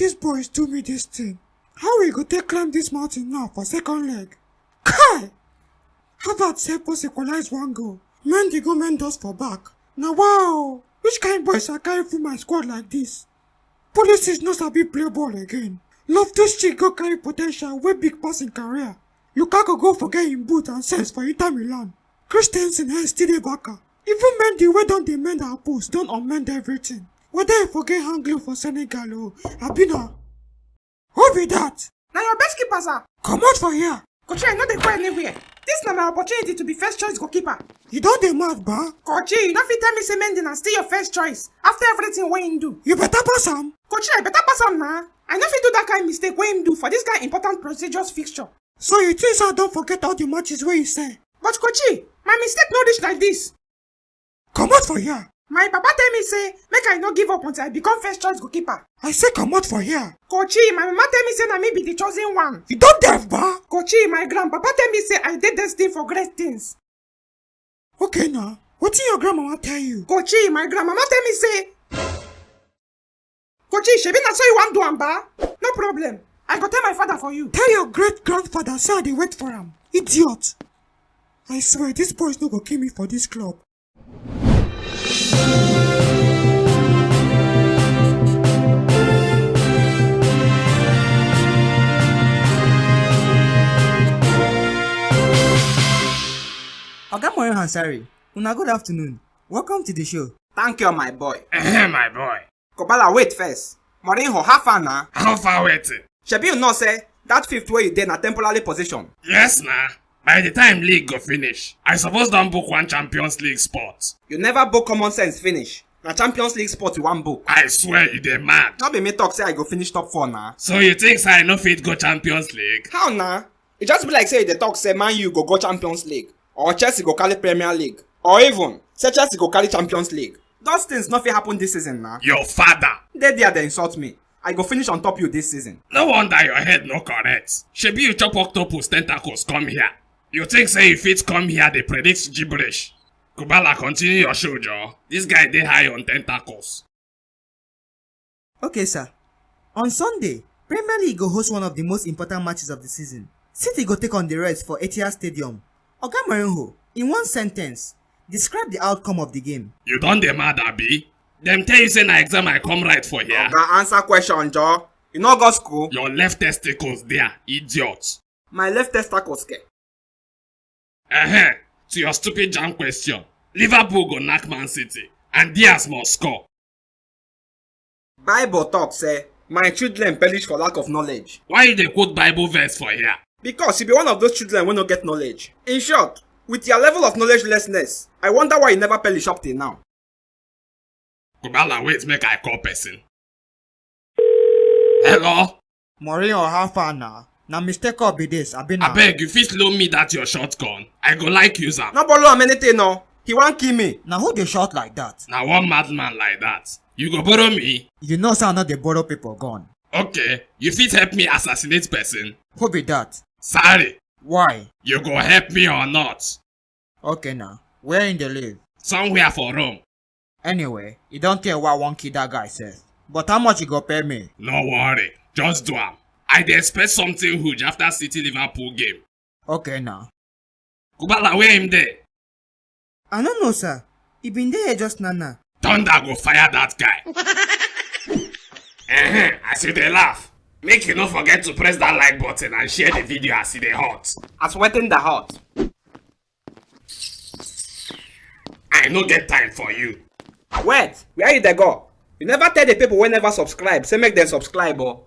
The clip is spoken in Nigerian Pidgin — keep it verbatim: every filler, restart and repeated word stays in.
These boys do me this thing. How we go take climb this mountain now for second leg? Kai! Harvard sef post equalize one goal. Mendy go mend us for back. Na wow! Which kind boys I carry full my squad like this? Pulisic no sabi play ball again. Loftus-Cheek go carry potential wey big pass im career. Lukaku go forget im boot and sense for Inter Milan. Christensen head still dey baka. Even Mendy wey don dey mend our post don unmend everything. Whether e forget hand glue for Senegal o, abi na. Who be that? Na your best keeper, sir. Comot for here. Coach, I no dey go anywhere. This na my opportunity to be first choice goalkeeper. You don dey mad, ba? Coach, you no fit tell me say Mendy na still your first choice after everything wey him do. You better pass am. Coach, I better pass am na. I no fit do that kind mistake wey him do for this kind important prestigious fixture. So you think say I don forget all the matches wey you sell? But Coach, my mistake no reach like this. Comot for here. My papa tell me say make I no give up until I become first choice goalkeeper. I say comot for here. Coach, my mama tell me say na me be the chosen one. You don deaf, ba? Coach, my grandpapa tell me say I dey destined for great things. Okay na, wetin your grandmama tell you? Coach, my grandmama tell me say, Coach, shebi na so you wan do am, ba? No problem. I go tell my father for you. Tell your great grandfather say I dey wait for am. Idiot. I swear, these boys no go kill me for this club. Oga Moyo Hansari, una good afternoon. Welcome to the show. Thank you, my boy. Ehem, my boy. Kobala, wait first. Mourinho, how far na? How far waiting? Shebi you know say that fifth wey you dey na temporary position? Yes na. By the time league go finish, I suppose don book one Champions League spot. You never book common sense finish. Na Champions League spot you wan book. I swear you dey mad. No be me talk say I go finish top four na. So you think say I no fit go Champions League? How na? E just be like say you dey talk say Man U go go Champions League, or Chelsea go carry Premier League, or even say Chelsea go carry Champions League. Those things no fit happen this season na. Your father. Dey there dey insult me. I go finish on top you this season. No wonder your head no correct. Shebi you chop octopus tentacles come here. You think say you fit come here dey predict gibberish? Kubala, continue your show, Joe. This guy dey high on tentacles. Okay, sir. On Sunday, Premier League go host one of the most important matches of the season. City go take on the Reds for Etihad Stadium. Oga Mourinho, in one sentence, describe the outcome of the game. You don dey mad, abi? Dem tell you say na exam I come write for here? Oga, answer question, Joe. You no go school? Your left testicles there, idiot. My left testicles ke. Uh-huh. To your stupid jam question, Liverpool go knack Man City, and Diaz must score. Bible talk say, "My children perish for lack of knowledge." Why you dey quote Bible verse for here? Because you be one of those children wey no get knowledge. In short, with your level of knowledgelessness, I wonder why you never perish up till now. Kubala, wait, make I call person. Hello? Mourinho, how far na? Na mistake up be this, abi na? Abeg, you fit loan me that your shotgun? I go like use am. No borrow am anything, no. He wan kill me. Na who dey shot like that? Na one madman like that. You go borrow me? You know say I no dey borrow people gun. Okay, you fit help me assassinate person? Who be that? Sorry. Why? You go help me or not? Okay na, where him dey live? Somewhere for Rome. Anyway, e don tey wey I wan kill that guy sef. But how much you go pay me? No worry, just do am. I dey expect something huge after City Liverpool game. Okay na. Kubala, where him dey? I no know, sir. He been dey here just now now. Thunder go fire that guy. Ehen, as you dey laugh, make you no forget to press that like button and share the video as e dey hot. As wetin dey hot? I no get time for you. Wait, where you dey go? You never tell the people wey never subscribe say make dem subscribe o.